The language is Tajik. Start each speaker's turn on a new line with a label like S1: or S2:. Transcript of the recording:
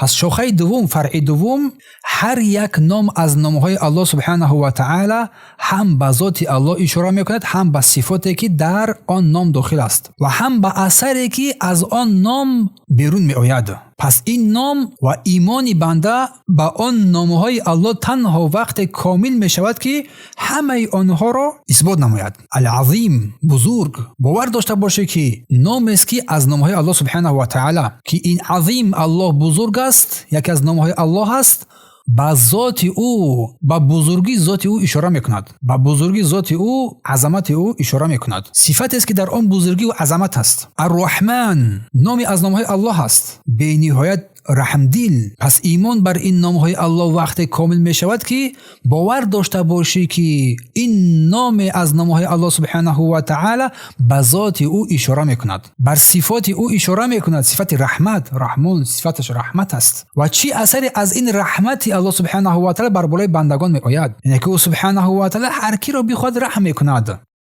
S1: Пас шохаи дуввум, фаръи дуввум, ҳар як ном аз номҳои Аллоҳ субҳанаҳу ва таъала ҳам ба зоти Аллоҳ ишора мекунад, ҳам ба сифоте, ки дар он ном дохил аст, ва ҳам ба асаре, ки аз он ном берун меояд. Пас ин ном ва имони банда ба он номҳои Аллоҳ танҳо вақте комил мешавад, ки ҳамаи онҳоро исбот намояд. Ал-Азим, бузург. Бовар дошта бошед, ки номест, ки аз номҳои Аллоҳ субҳанаҳу ва таъала, ки ин Азим, Аллоҳ бузург аст, яке аз номҳои Аллоҳ аст, ба зоти ӯ, ба бузургии зоти ӯ ишора мекунад, ба бузургии зоти ӯ, азамати ӯ ишора мекунад. Сифатест, ки дар он бузургӣ азамат аст. Арраҳман номе аз номҳои Аллоҳ аст, бениҳоят раҳмдил. Пас имон бар ин номҳои Аллоҳ вақте комил мешавад, ки бовар дошта бошӣ, ки ин номе аз номҳои Аллоҳ субҳанаҳу ва таъала ба зоти ӯ ишора мекунад, бар сифоти ӯ ишора мекунад, сифати раҳмат, Раҳмон, сифаташ раҳмат аст, ва чӣ асаре аз ин раҳмати Аллоҳ субҳанаҳу ва таъала бар болои бандагон меояд, яъне ки ӯ субҳанаҳу ва таъала ҳар киро бихоҳад, раҳм мекунад.